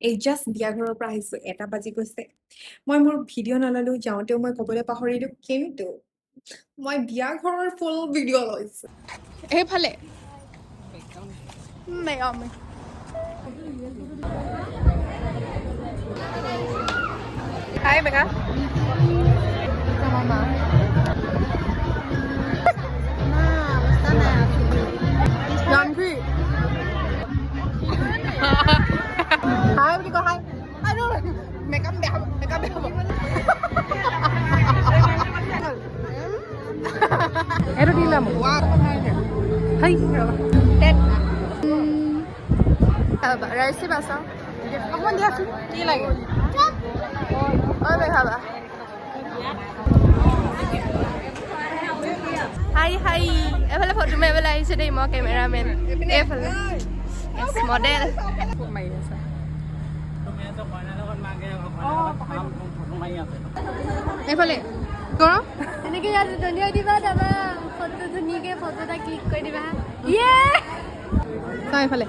এই জাষ্ট বিয়া ঘৰৰ পৰা আহিছোঁ, 1টা বাজি গৈছে। মই মোৰ ভিডিঅ' নল'লো, যাওঁতেও মই ক'বলৈ পাহৰিলোঁ, কিন্তু মই বিয়া ঘৰৰ ফুল ভিডিঅ' লৈছোঁ। এইফালে হাই বেকা। জানভি, হাই বুলি কয়, হাই। আৰু মেকআপ বেয়া হ'ব, মেকআপ বেয়া হ'ব। এইটো দিলা মোক। হাই। ৰাইচি বাছা অকণমান দিয়াচোন, কি লাগে? ঐ বেখাবা, হাই হাই। এইফালে ফটো মাৰিবলৈ আহিছোঁ দেই, মই কেমেৰামেন, এইফালে মডেল। এইফালে কৰ। এনেকে ইয়াত দলিয়াই দিবা, তাৰপৰা ফটো ধুনীয়াকে ফটো এটা ক্লিক কৰি দিবা। ইয়ে, চাওঁ এইফালে।